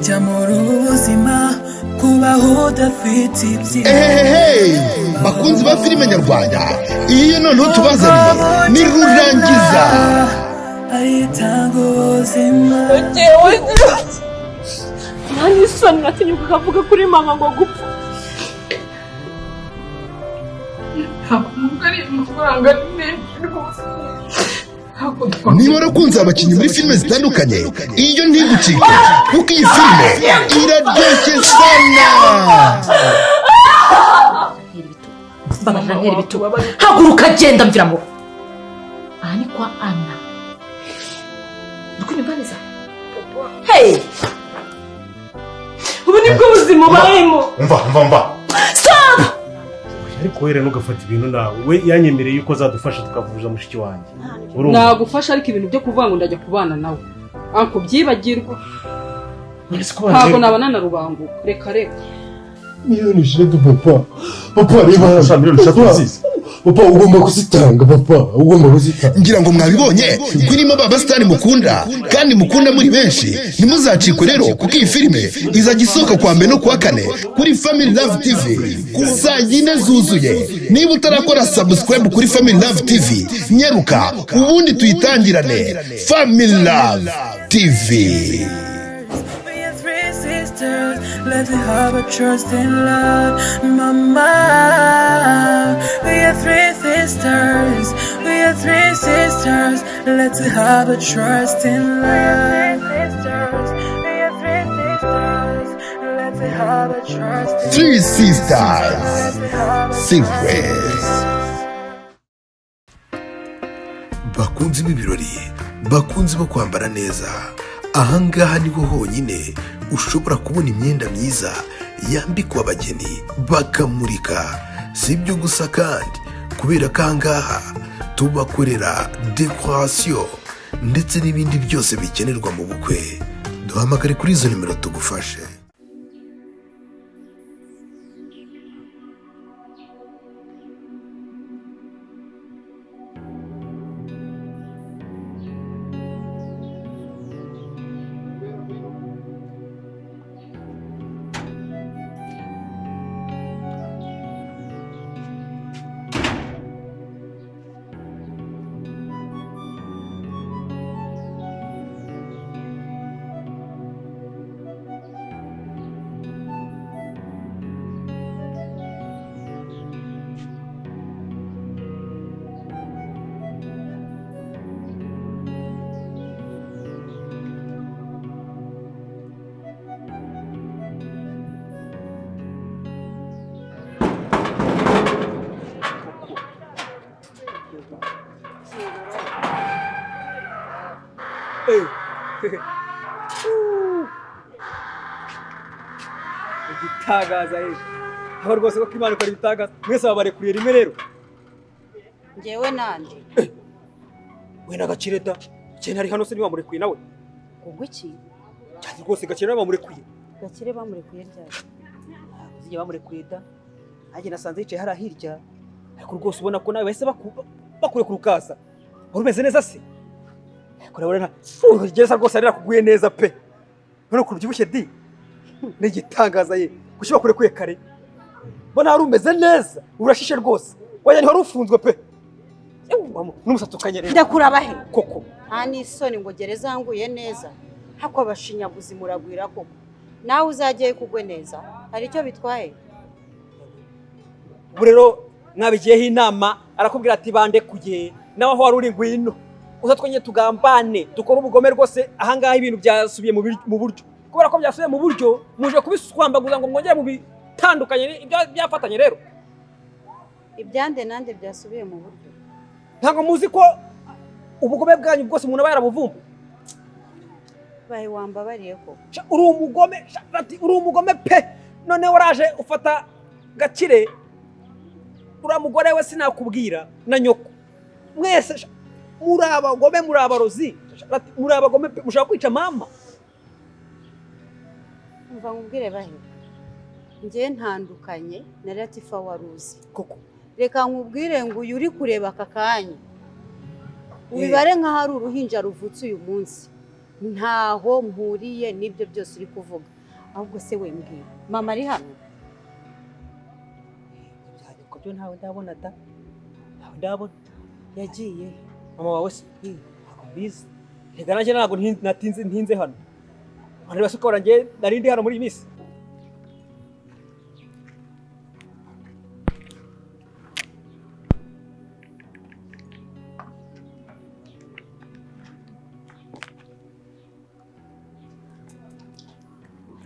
Burya muri ubu buzima kubaho udafite ibyiza. Ehehe, bakunzi ba filime nyarwanda, iyi noneho tubazaniye ni Rurangiza. Ayitanga ubuzima. Njyewe nta n'isoni, natinyuka akavuga kuri mama ngo gupfa. Ntabwo nubwo ari amafaranga ni menshi rwose, ntabwo. Niba warakunze abakinnyi muri filime zitandukanye, iyo ntigucike, kuko iyi filime iraryoshye sana. Mbabarira, ntera ibitugu, haguruka, genda, mvira mu aha ni kwa Ana. Uri kunyumva neza? Hey, Ubu nibwo buzima ubayemo. Umva, umva, umva. Stop! Ariko wera ntugafate ibintu nawe. We yanyemereye yuko azadufasha tukavuza mushiki wanjye, urumva? Nagufasha, ariko ibintu byo kuvuga ngo ndajya kubana nawe, anko byibagirwa. None se ko Ntabwo wanjye- nabana na Rubanguka, reka reka. 3 miliyoni papa, papa, reba hano. Sha, 3 miliyoni nziza. Papa, ugomba kuzitanga, papa, ugomba kuzitanga. Ngira ngo mwabibonye ko irimo ba basitani mukunda kandi mukunda muri benshi. Ntimuzacikwe rero, kuko iyi filime izajya isohoka kuwa mbere no kuwa kane kuri Family Love TV saa yine zuzuye. Niba utarakora subscribe kuri Family Love TV, nyaruka ubundi tuyitangirane. Family Love TV. We are three sisters, let's have a trust in love, mama. We are three sisters, we are three sisters, let's have a trust in love. Sisters, we are three sisters, let's have a trust in Three Sisters Secrets. Bakunzi b'ibirori, bakunzi bo kwambara neza, ahangaha niho honyine ushobora kubona imyenda myiza yambikwa abageni bakamurika. Si ibyo gusa kandi, kubera ko ahangaha tubakorera dekorasiyo ndetse n'ibindi byose bikenerwa mu bukwe. Duhamagare kuri izo nimero tugufashe. Igitangaza rero aho rwose ko Imana ikora ibitangaza. Mwese babarekuriye rimwe rero? Njyewe nande? We na Gakire da. Cyane ari hano se, ntiwamurekuye nawe? Ubwo iki? Cyane rwose, Gakire nawe bamurekuye. Gakire bamurekuye ryari? Ntabwo bamurekuye da, nanjye nasanze yicaye hariya hirya, ariko rwose ubona ko nawe bahise bakurekura ukaza. Wari umeze neza se? Ariko urabona nta gereza rwose yari yakuguye neza pe. None ukuntu ubyibushye di, ni igitangaza ye. Kuki bakurekuye kare? Mbona wari umeze neza, urashishe rwose, wajya ntiwari ufunzwe pe. Yewe, n'umusatsi ukanyerera. Ndakuraba he? Koko. Nta n'isoni ngo gereza nguye neza. Hako abashinyaguzi muragwira koko. Nawe uzajyayo kugwe neza, hari icyo bitwaye? Ubu rero mwabigiyeho inama, arakubwira ati bandekuye, nawe aho wari uri ngwino uza twongere tugambane, dukore ubugome rwose. Ahangaha ibintu byasubiye mu buryo. Kubera ko byasubiye mu buryo, muje kubiswambaguza ngo mwongere mu bitandukanye ibyo byafatanye rero. Ibyande nande byasubiye mu buryo? Ntabwo muzi ko ubugome bwanyu bwose umuntu aba yarabuvumbuye? Bahe, wambabariye ko. Sha, uri umugome. Sha, ati uri umugome pe. Noneho waraje ufata Gakire, uriya mugore we sinakubwira, na nyoko, mwese sha, muri abagome, muri abarozi. Sha, ati muri abagome pe, mushaka kwica mama. Umva nkubwire bahe, njye ntandukanye na Latifa wari uzi. Koko. Reka nkubwire ngo uyu uri kureba aka kanya, ubibare nk'aho ari uruhinja ruvutse uyu munsi. Ntaho mpuriye n'ibyo byose uri kuvuga. Ahubwo se we mbwira, mama ari hano? Ko byo ntawe ndabona da, ntawe ndabona. Yagiye mama wawe se? Ntabwo mbizi. Reka nanjye ntabwo natinze ntinze hano. Abantu basukora njye nari ndi hano muri iyi minsi.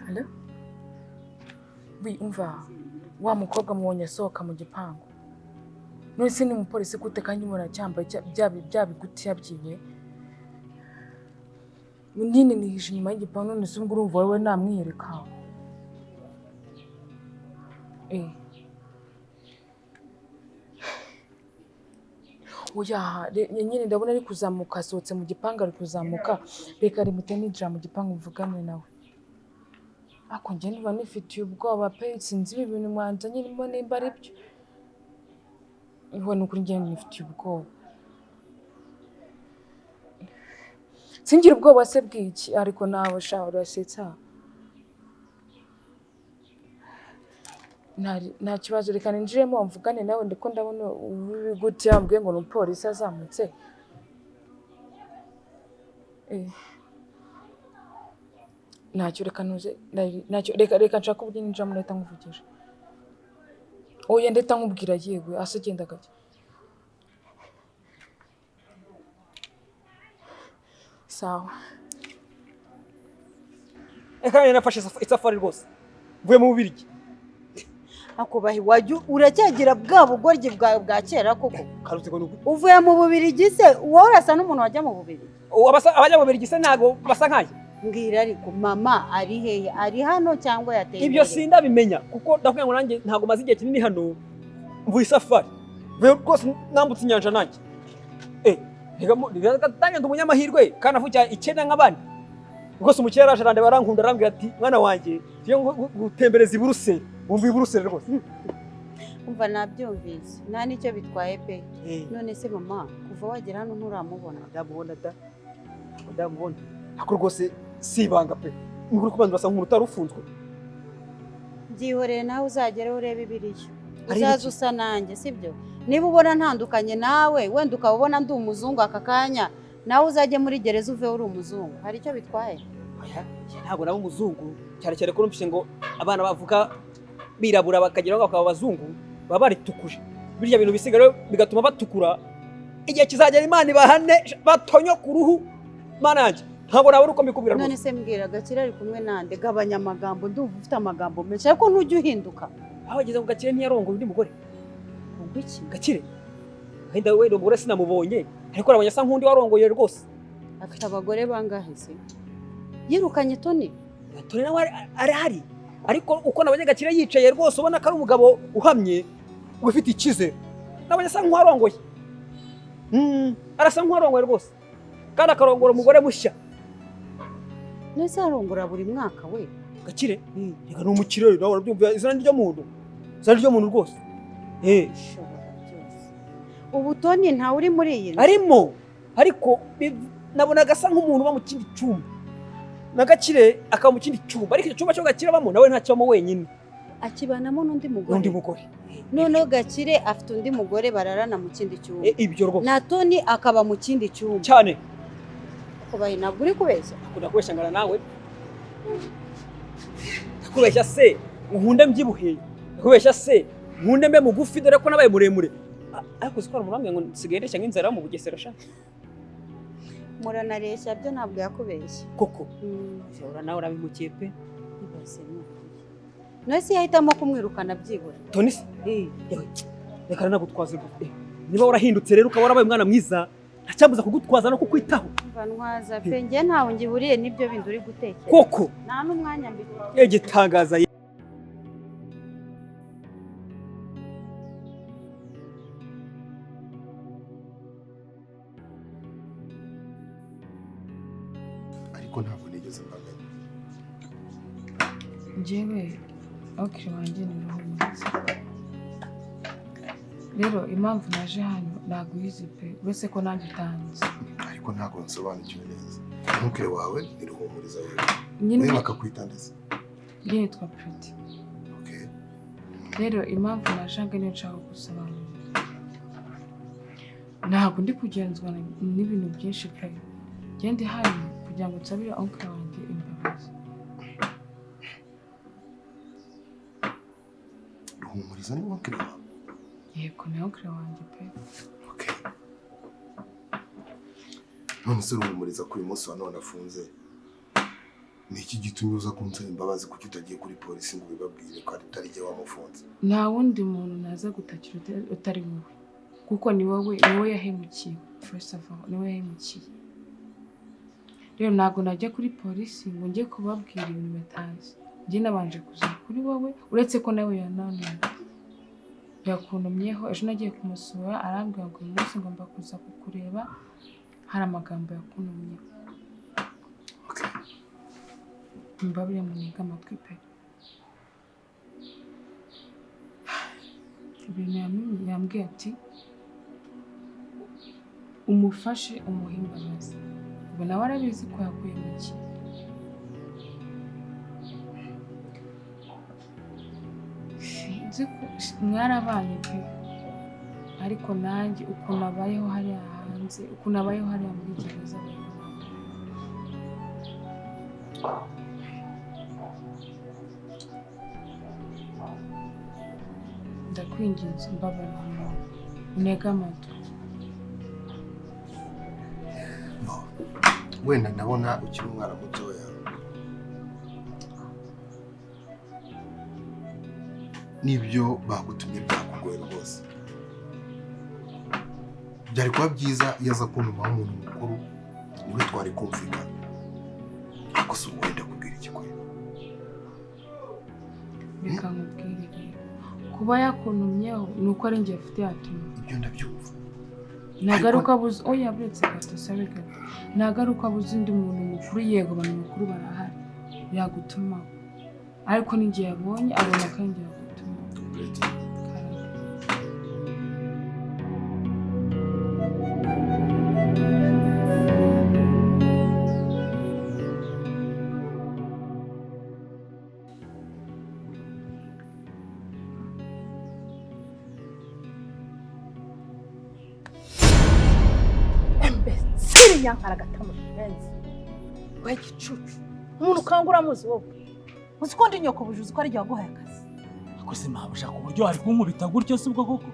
Allo? Oui, umva. Wa mukobwa mubonye asohoka mu gipangu. None se ni umupolisi gute kandi umuntu acyambaye bya bigutiya byiwe? Nyine nihishe inyuma y'igipangu, none se ubwo urumva wowe namwiyereka? Oya, nyine ndabona ari kuzamuka, asohotse mu gipangu ari kuzamuka. Reka rimute ninjira mu gipangu mvugane nawe. Ako njye niba nifitiye ubwoba pe, sinzi ibi bintu mwanzanye nyirimo nimba ari byo. Iwe nukuri njye nifitiye ubwoba. Singira ubwoba se bw'iki, ariko nawe sha urasetsa. Nta kibazo, reka ninjiremo mvugane nawe, ndiko ndabona gute yambwiye ngo ni umupolisi azamutse. Ntacyo, reka ntuze, ntacyo, reka nshaka uburyo ninjiramo ndahita nkuvugisha. Oya ndahita nkubwira, yewe ase agenda gake. Sawa. Eka nafashe isafari rwose. Mvuye mu Bubiligi. Akubahi wajya uracyagira bwa bugoryi bwawe bwa kera koko. Karutse ngo uvuye mu Bubiligi se wowe urasa n'umuntu wajya mu Bubiligi? Abajya mu Bubiligi se ntago basa nkaye. Mbwira ariko mama ari hehe? Ari hano cyangwa yateye? Ibyo sindabimenya kuko ndakubwira ngo nanjye ntago maze igihe kinini hano. Mvuye isafari. Mvuye rwose nambutse inyanja nanjye. Reka tange ndi umunyamahirwe kandi avuga icyenda nk'abandi. Rwose umukire yaraje arandeba arankunda arambwira ati mwana wanjye tugiye gutembereza i Buruseli. Wumva i Buruseli rwose. Umva nabyumvise nta nicyo bitwaye pe. None se mama kuva wagera hano nturamubona? Ndamubona da, ndamubona. Ako rwose si ibanga pe. Nguri kubanza basa nk'umuntu utarufunzwe. Byihorere nawe uzagere urebe ibiriyo. Uzaza usa nanjye sibyo? Niba ubona ntandukanye nawe wenda ukaba ubona ndi umuzungu aka kanya, nawe uzajye muri gereza uve uri umuzungu. Hari icyo bitwaye? Oya, ntabwo naba umuzungu, cyane cyane ko numvise ngo abana bavuka birabura bakagira ngo bakaba abazungu baba baritukuje. Birya bintu bisigara bigatuma batukura. Igihe kizagera Imana ibahane batonyo ku ruhu. Mana yanjye ntabwo nabona uko mbikubwira rwose. None se mbwira, Gakire ari kumwe nande? Gabanya amagambo, ndumva ufite amagambo menshi ariko ntujya uhinduka. Aho ageze ngo Gakire ntiyarongoye undi mugore. Ubwo iki? Gakire wenda wenda umugore sinamubonye, ariko arabonye asa nk'undi warongoye rwose. Afite abagore bangahe se? Yirukanye Toni. Toni nawe arahari, ariko uko nabonye Gakire yicaye rwose ubona ko ari umugabo uhamye ufite icyizere. Nabonye asa nk'uwarongoye. Arasa nk'uwarongoye rwose. Kandi akarongora umugore mushya. Nese arongora buri mwaka we? Gakire reka ni umukire nawe urabyumva, izina ryo muntu. Izina ryo muntu rwose. Ubu Toni ntawe uri muri iyi nzu? Arimo, ariko nabonaga asa nk'umuntu uba mu kindi cyumba. Na Gakire akaba mu kindi cyumba, ariko icyo cyumba cyo Gakire abamo nawe ntakibamo wenyine. Akibanamo n'undi mugore. N'undi mugore. Noneho Gakire afite undi mugore bararana mu kindi cyumba. Ibyo rwose. Na Toni akaba mu kindi cyumba. Cyane. Kubaye ntabwo uri kubeshya. Akunda kubeshya ngana nawe. Ndakubeshya se nkunde mbyibuhe. Ndakubeshya se nkunde mbe mugufi dore ko nabaye muremure. Ariko uzikora umuramwe ngo nsigaye ndeshya nk'inzara mu Bugesera sha. Muranareshya byo ntabwo yakubeshya. Koko. Ushobora nawe urabimukiye pe. Ibaze none se yahitamo kumwirukana byibura. Toni se? Reka nagutwaze. Niba warahindutse rero ukaba warabaye umwana mwiza, ntacyambuza kugutwaza no kukwitaho. Mva ntwaza pe, njye ntawe ngihuriye n'ibyo bindi uri gutekereza. Koko. Nta n'umwanya mbifite. Igitangaza. Ariko ntabwo nigeze mbaganya. Njyewe okiri wanjye ni ruhumuriza. Rero impamvu naje hano ntabwo uyizi pe, uretse ko nanjye utanzi. Ariko ntabwo nsobanukiwe neza. Oncle wawe ni Ruhumuriza wewe. Nyine Wewe bakakwita ndetse. Njye nitwa Pretty. Okay. Rero impamvu nashaka niyo nshaka gusobanura. Ntabwo ndi kugenzwa n'ibintu byinshi pe. Njye ndi hano kugira ngo nsabire oncle wanjye imbabazi. Ruhumuriza ni oncle wawe? Yego ni oncle wanjye pe. Okay. None se Ruhumuriza ko uyu munsi wa none afunze, ni iki gitumye uza kunsaba imbabazi? Kuki utagiye kuri polisi ngo ubibabwire ko atari jye wamufunze? Nta wundi muntu naza gutakira utari wowe, kuko ni wowe yahemukiye. First of all, ni wowe yahemukiye. Rero ntabwo najya kuri polisi ngo njye kubabwira ibintu batazi. Njye nabanje kuza kuri wowe, uretse ko nawe yanananiye. Yakuntumyeho, ejo nagiye kumusura arambwira ngo uyu munsi ngomba kuza kukureba, hari amagambo yakuntumyeho. Okay. Mbabarire muniga amatwi pe. Ibintu yambwiye ati umufashe umuhe imbabazi. Ubu nawe arabizi ko yaguhemukiye. Sinzi ko mwarabanye pe, ariko nanjye ukuntu abayeho hariya hanze, ukuntu abayeho hariya muri gereza abayeho nabi. Ndakwinginze mbabarira untege amatwi. Wenda ndabona ukiri umwana mutoya, n'ibyo bagutumye byakugoye rwose. Byari kuba byiza iyo aza kuntumaho umuntu mukuru, niwe twari kumvikana. Ariko si ubu wenda kubwira iki kwe? Reka nkubwire rero, kuba yakuntumyeho ni uko ari njye afite yatumye. Ibyo ndabyumva. Nagaruka abuze, oya buretse gato, sorry gato. Nagaruka abuze undi muntu mukuru, yego abantu bakuru barahari yagutumaho, ariko ninjye yabonye abona ko njye yagutumaho. We gicucu, umuntu ukangura amuzi wowe uzi ko ndi nyoko bujuzi ko ari jye waguhaye akazi. Ako se mabuja ku buryo ari kunkubita gutyo si ubwo koko?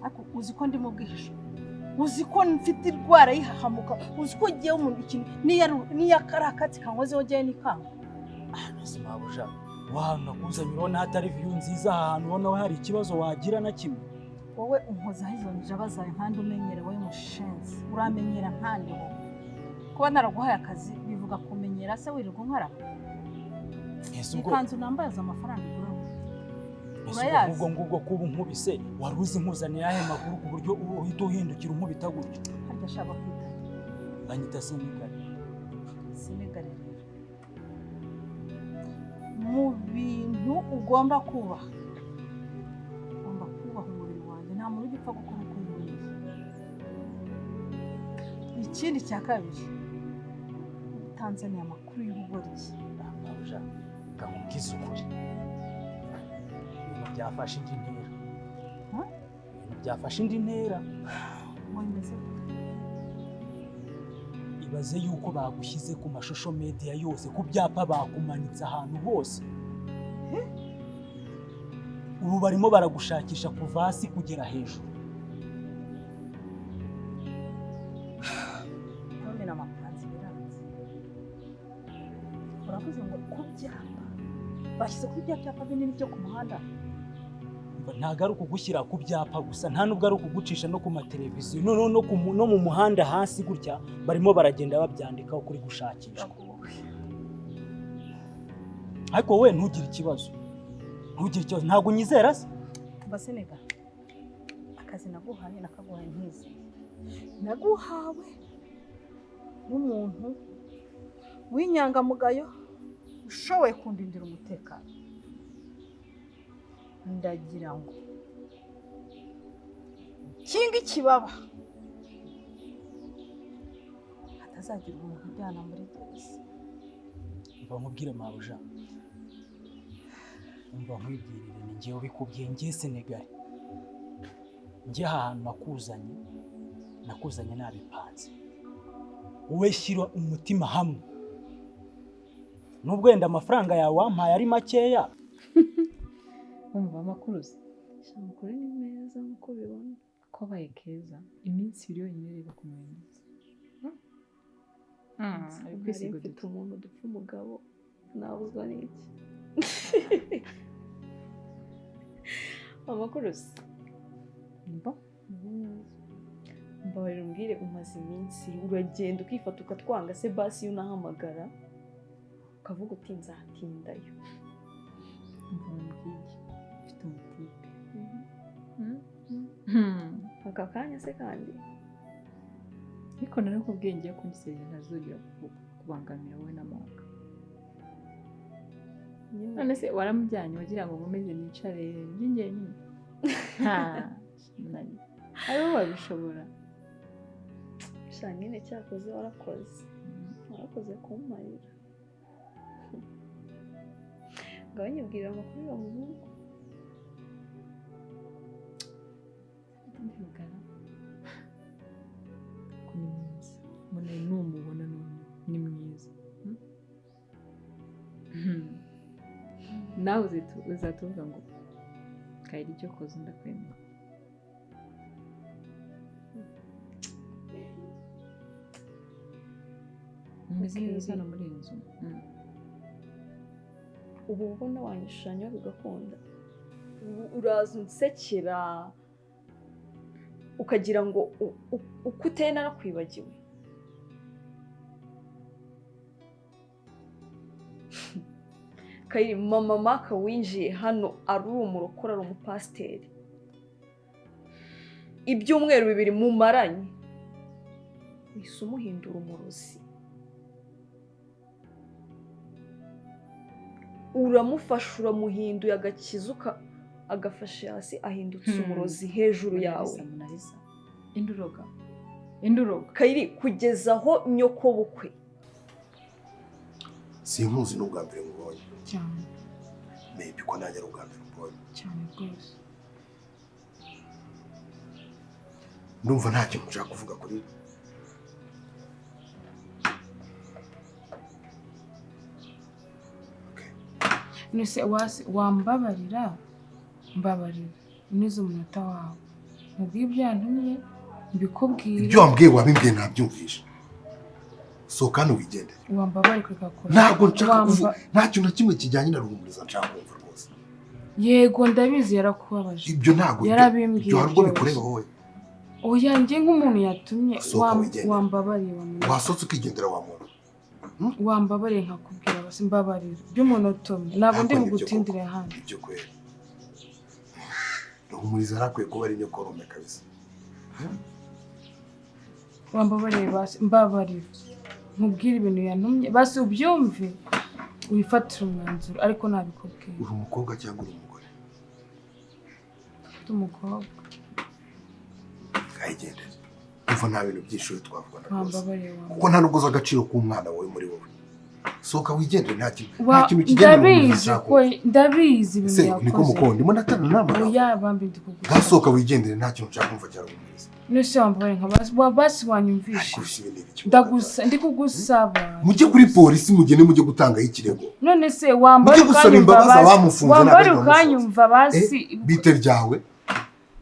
Ako uzi ko ndi mu bwihisho, uzi ko mfite indwara yihahamuka, uzi ko ngiye umuntu ikintu niyo ari akatsi kankozeho ngiye nikanga. Ah se mabuja, wahantu nakuzanye urabona hatari view nziza, ahantu ubona hari ikibazo wagira na kimwe. Wowe unkozaho izo njaba zawe nkandi umenyere, wowe mushenzi uramenyera nkandi wowe. Kuba naraguhaye akazi bivuga kumenyera se wirirwa unkaraba? Ikanzu nambaye amafaranga igura urayazi? Ubwo ngubwo kuba unkubise wari uzi nkuzaniye ayahe makuru ku buryo uhita uhindukira unkubita gutyo? Harya ashaka kwita banyita Senegal. Senegal rero mu bintu ugomba kubaha, ugomba kubaha umubiri wanjye, nta muntu ugipfa gukora uko yiboneye. Ikindi cya kabiri, Tanzania amakuru y'ubugoryi. Mabuja, nkubwize ukuri, ibintu byafashe indi ntera. Ibintu byafashe indi ntera. Ibaze yuko bagushyize ku mashusho media yose, ku byapa bakumanitse ahantu hose. Ubu barimo baragushakisha kuva hasi kugera hejuru. Uravuze ngo ku byapa bashyize kuri bya byapa binini byo ku muhanda? Ntabwo ari ukugushyira ku byapa gusa, nta nubwo ari ukugucisha no ku mateleviziyo, no mu muhanda hasi gutya barimo baragenda babyandikaho kuri gushakishwa. Ariko wowe ntugire ikibazo, ntugire ikibazo, ntabwo unyizera se? Basenega, akazi naguhaye nakaguhaye nkizi, naguhawe n'umuntu w'inyangamugayo ushoboye kundindira umutekano. Ndagira ngo kinga ikibaba Hatazagira umuntu ujyana muri gereza. Mva nkubwire mabuja, umva nkwibwirire, ni njyewe ubikubwiye, njye Senegal, njye aha hantu nakuzanye nabipanze. Wowe shyira umutima hamwe, nubwo wenda amafaranga yawe wampaye ari makeya. Umva amakuru se? Amakuru ni meza nk'uko ubibona. Ko abaye keza iminsi 2 yonyine, reba ukuntu bimeze. Ari kwisiga mfite umuntu dupfa umugabo, nabuzwa n'iki? Amakuru se? Mba Mbabarira umbwire, umaze iminsi uragenda ukifata ukatwanga se, basi iyo unahamagara ukavuga uti nzatindayo. Mva mbwire, mfite umutipe. Aka kanya se kandi? Ariko narakubwiye ngiye kunisezera ntazongera kubangamira wowe na Maka. None se waramujyanye wagira ngo nkomeze nicare njye nyine? Nani aribo babishobora. Sha nyine cyakoze warakoze, warakoze kumparira. Ngaho nyibwira amakuru y'uwo muhungu. Ndivugana ko ni mwiza, mbona numubona none ni mwiza. Nawe uzatuvuga ngo kayira icyo koza ndakwemera. Umeze neza hano muri iyi nzu. Ubu ubona wanyishushanya bigakunda, uraza unsekera ukagira ngo uko uteye narakwibagiwe. Kayiri, mama Maka winjiye hano ari umurokore, ari umupasiteri, ibyumweru 2 mumaranye wise umuhindura umurozi. Uramufasha uramuhinduye agakizuka agafashe hasi, ahindutse umurozi hejuru yawe. Induroga induroga Kayiri, kugeza aho nyoko bukwe. Sinkuzi n'ubwa mbere mubonye cyane, maybe ko nanjye ari ubwa mbere mubonye cyane rwose. Ndumva nta kintu nshaka kuvuga kuri nese. Wambabarira, mbabarira unize umunota wawe mubwiye ibyo yantumye mbikubwire. Ibyo wambwiye wabimbwiye ntabyumvishe. Sohoka hano wigendere. Wambabarira ukakora. Ntabwo nshaka kuvuga nta kintu na kimwe kijyanye na Ruhumuriza nshaka kumva rwose. Yego ndabizi yarakubabaje. Ibyo ntabwo yarabimbwiye. Ibyo hari ubwo bikureba wowe. Oya njye nk'umuntu yatumye wambabariye wamuntu. Wasohotse ukigendera wa muntu. Wambabariye nkakubwira basi mbabarira by'umunota umwe, ntabwo ndi bugutindire hano. Ibyo kwera. Ruhumuriza arakwiye kuba ari nyokorome kabisa. Wambabariye basi mbabarira nkubwire ibintu yantumye basi ubyumve wifatire umwanzuro, ariko nabikubwiye. Uri umukobwa cyangwa uri umugore? Ndi umukobwa. Kayigendere. Umva nta bintu byinshi twavugana rwose, kuko nta nubwo uzi agaciro k'umwana wawe muri wowe. Sohoka wigendere, nta kintu kijyanye Ndabizi ko ndabizi ibintu yakoze. Niko mukondo ndimo ndatana inama. Oya bambi ndikugusaba. Gasohoka wigendere, nta kintu nshaka kumva cya Ruhumuriza. Nese wambabariye nka basi wanyumvishe. Ndikugusaba. Mujye kuri polisi mugende mujye gutangaho ikirego. None se wambare ukanyumva basi. Bite byawe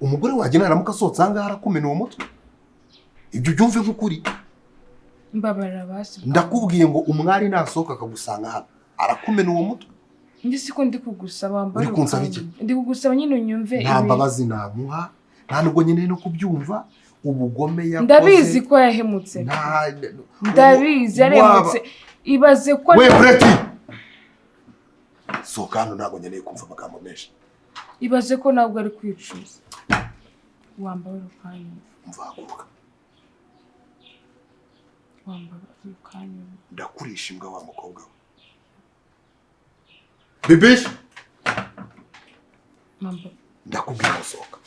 umugore wanjye naramuka asohotse aha ngaha arakumena uwo mutwe. Ibyo byumve nk'ukuri. Mbabarira basi. Ndakubwiye ngo umwari nasohoka akagusanga hano arakumena uwo mutwe. Njye siko ndikugusaba wambare. Uri kunsaba iki? Ndikugusaba nyine unyumve. Nta mbabazi namuha, nta nubwo nyine no kubyumva ubugome yakoze. Ndabizi ko yahemutse. Ndabizi yaremutse. Ibaze ko we Breti. Sohoka hano ntabwo nkeneye kumva amagambo menshi. Ibaze ko ntabwo ari kwicuza. Wambare ukanyumva. Mva haguruka. Wambare ukanyumva. Ndakurisha imbwa wa mukobwa we. Bibish. Mamba. Ndakubwira gusohoka.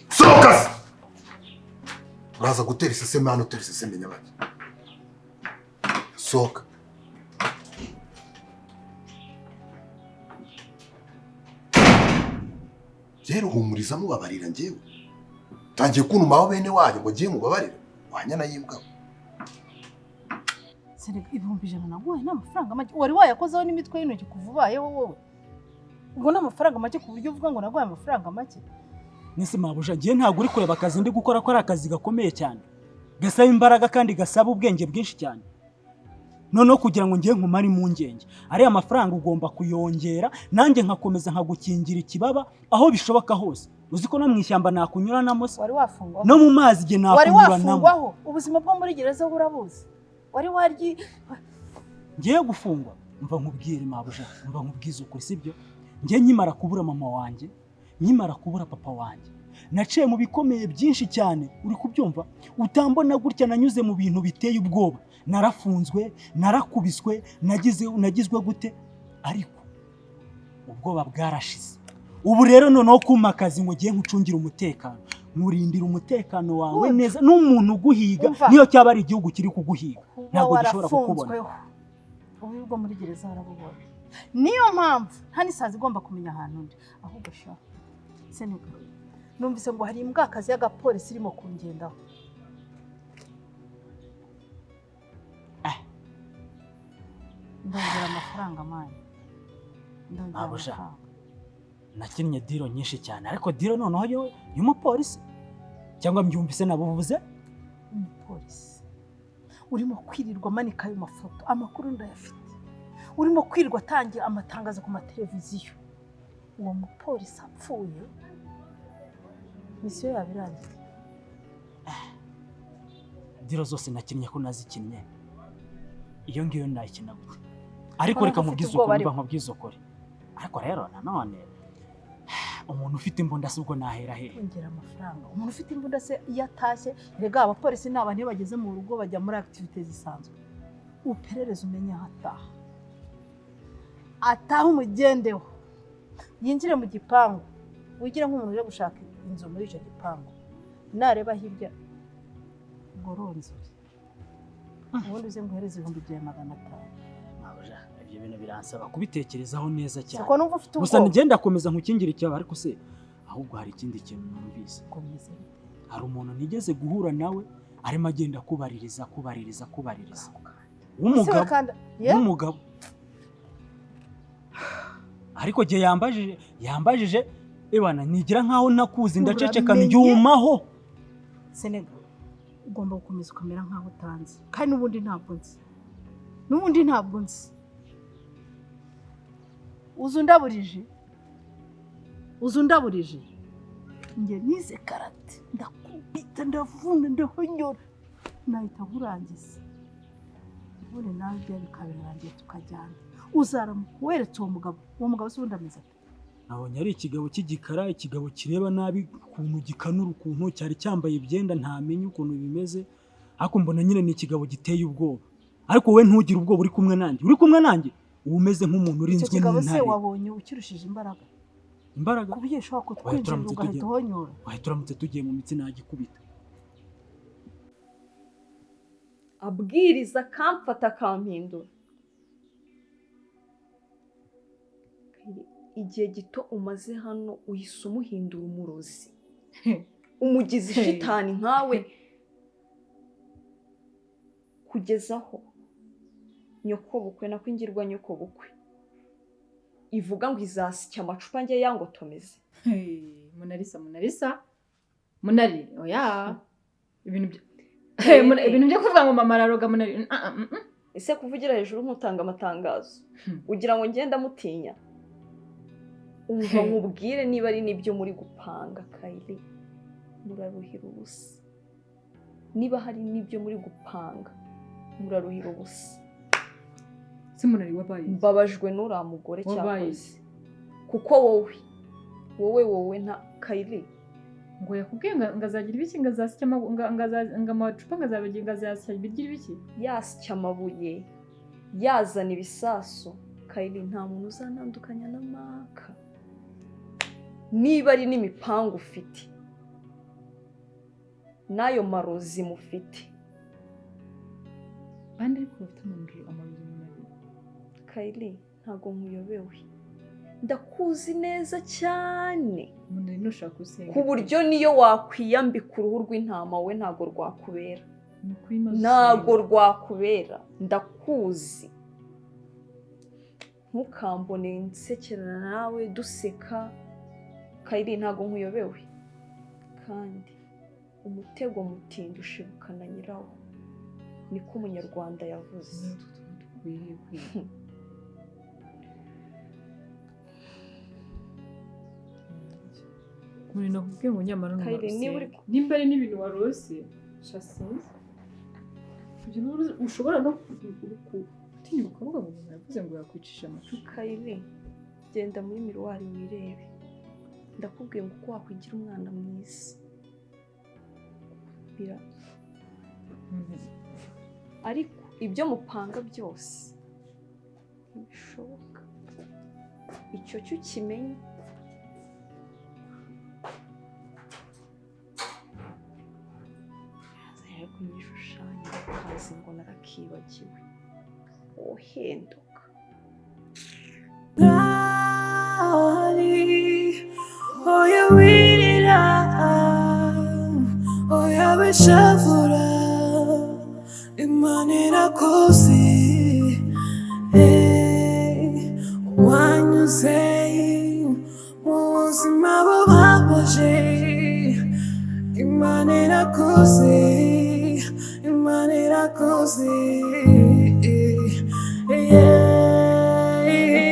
Sohoka. Uraza gutera iseseme hano, utera iseseme nyabaki. Sohoka. Rero humuriza mubabarira njyewe. Tangiye kuntumaho bene wanyu ngo ngiye mubabarire. Wanyana y'imbwa. Serega 100,000 naguhaye ni amafaranga make. Wari wayakozeho n'imitwe y'intoki kuva ubayeho wowe. Ubwo ni amafaranga make ku buryo uvuga ngo naguhaye amafaranga make. Nese mabuja ngiye ntabwo uri kureba akazi ndi gukora ko ari akazi gakomeye cyane. Gasaba imbaraga kandi gasaba ubwenge bwinshi cyane. Noneho kugira ngo ngiye nkumare impungenge, ariya mafaranga ugomba kuyongera nanjye nkakomeza nkagukingira ikibaba aho bishoboka hose. Uzi ko no mu ishyamba nakunyuranamo se? Wari wafungwaho. No mu mazi igihe Wari nakunyuranamo. wafungwaho. Ubuzima bwo muri gereza burabuzi. Wari waryi Ngiye gufungwa, mva nkubwire mabuja, mva nkubwize ukuri sibyo? Ngiye nkimara kubura mama wanjye, nkimara kubura papa wanjye, naciye mu bikomeye byinshi cyane, uri kubyumva? Utambona gutya nanyuze mu bintu biteye ubwoba, narafunzwe, narakubiswe, nagizwe gute, ariko ubwoba bwarashize. Ubu rero noneho kumpa akazi ngo ngiye nkucungira umutekano, nkurindira umutekano wawe neza, n'umuntu uguhiga niyo cyaba ari igihugu kiri kuguhiga ntabwo gishobora kukubona. Ubu bwo muri gereza harabubona. Niyo mpamvu nta n'isazi igomba kumenya ahantu undi, ahubwo sha Senegal. Numvise ngo hari imbwakazi y'agapolisi irimo kungendaho. Ndongera amafaranga mani. Ndongera amafaranga. Nakinnye diro nyinshi cyane, ariko diro noneho yo y'umupolisi cyangwa mbyumvise nabuvuze? Umupolisi urimo kwirirwa amanika ayo mafoto, amakuru ndayafite. Urimo kwirirwa atangira amatangazo ku mateleviziyo. Uwo mupolisi apfuye, misiyo yaba irangiye. Diro zose nakinnye ko nazikinnye, iyo ngiyo nayikina gute? Ariko reka nkubwize ukuri, mba nkubwize ukuri. Ariko rero nanone umuntu ufite imbunda se ubwo nahera he? Ongera amafaranga. Umuntu ufite imbunda se iyo atashye, rega abapolisi ni abantu iyo bageze mu rugo bajya muri activité zisanzwe. Uperereze umenye aho ataha. Ataha umugendeho. Yinjire mu gipangu. Wigire nk'umuntu uje gushaka inzu muri icyo gipangu. Nareba hirya goronzure. Ubundi uze nguhereze 2500. Mabuja, ibyo bintu biransaba kubitekerezaho neza cyane. Siko numva ufite ubwoba. Gusa ngenda komeza nkukingira icyaba, ariko se ahubwo hari ikindi kintu numvise. Komeza. Hari umuntu nigeze guhura nawe arimo agenda kubaririza. W'umugabo. Ariko gihe yambajije ebana nigira nkaho nakuzi ndaceceka mbyumaho. Senegal, ugomba gukomeza ukamera nkaho utanze. Kandi n'ubundi ntabwo nzi. N'ubundi ntabwo nzi. Uzu ndaburije. Nge nize karate, ndakubita, ndavuna, ndahonyora, nahita nkurangiza. Ubundi nawe ibyo bikabirangiye tukajyana. Uzaramuka weretse uwo mugabo. Uwo mugabo se ubundi ameze ate? Nabonye ari ikigabo cy'igikara, ikigabo kireba nabi ukuntu gikanura, ukuntu cyari cyambaye ibyenda ntamenye ukuntu bimeze, ariko mbona nyine ni ikigabo giteye ubwoba. Ariko wowe ntugire ubwoba, uri kumwe nanjye. Uri kumwe nanjye uba umeze nk'umuntu urinzwe n'intare. Icyo kigabo se wabonye ukirushije imbaraga? Imbaraga? Ku buryo ushobora kutwinjira ugahita uhonyora. Wahe turamutse tugiye mu mitsi nagikubita. Abwiriza akamfata akampindura. Igihe gito umaze hano uhise umuhindura umurozi. Umugizi shitani nkawe. Kugezaho nyokobukwe nakwingirwa nyokobukwe ivuga ngo izasya amacupa njye yangotomeze. Munarisa Munari oya ibintu ibintu byo kuvuga ngo mama araroga Munari. Ese kuvugira hejuru nkutanga amatangazo ugira ngo ngenda mutinya? Umva nkubwire niba ari nibyo muri gupanga Kayili, muraruhira ubusa. Niba hari nibyo muri gupanga muraruhira ubusa. Se Munari wabaye mbabajwe n'uriya mugore cyakoze, kuko wowe nta Kayili ngo yakubwiye ngo azagira ibiki, ngo azasya ngo amacupa, ngo azabagira ngo azasya bigira ibiki, yasya amabuye, yazana ibisasu. Kayili nta muntu uzanandukanya n'amaka. Niba ari n'imipangu ufite N'ayo marozi mufite. Bande ariko bafite amarozi umuntu abiri. Kayili, ntago nkuyobewe. Ndakuzi neza cyane. Umuntu ari nushaka usenga. Ku buryo niyo wakwiyambika uruhu rw'intama we ntago rwakubera. Ntago rwakubera. Ndakuzi. Ntukambone nsekerana nawe duseka. Kayili, ntago nkuyobewe. Kandi umutego mutindi ushibukana nyirawo. Niko umunyarwanda yavuze. Muri nakubwiye ngo nyamara nimba ari n'ibintu warose shasinze kugira ushobora no gutinyuka ukavuga ngo umuntu yavuze ngo yakwicisha amacupa. Kayili, genda muri miruwari wirebe. Ndakubwiye ngo uko wakwigira umwana mwiza. Ariko ibyo mupanga byose ntibishoboka. Icyo cyo ukimenye. Kunyishushanya kazi ngo narakibagiwe. Ohenduka. Oya wirira, oya wishavura, Imana irakuzi. Wanyuze mu buzima bubabaje, Imana irakuzi, Imana irakuzi.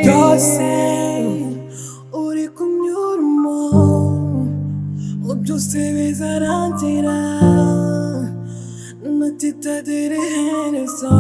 Byose uri kunyuramo, byose bizarangira, natitagira iherezo.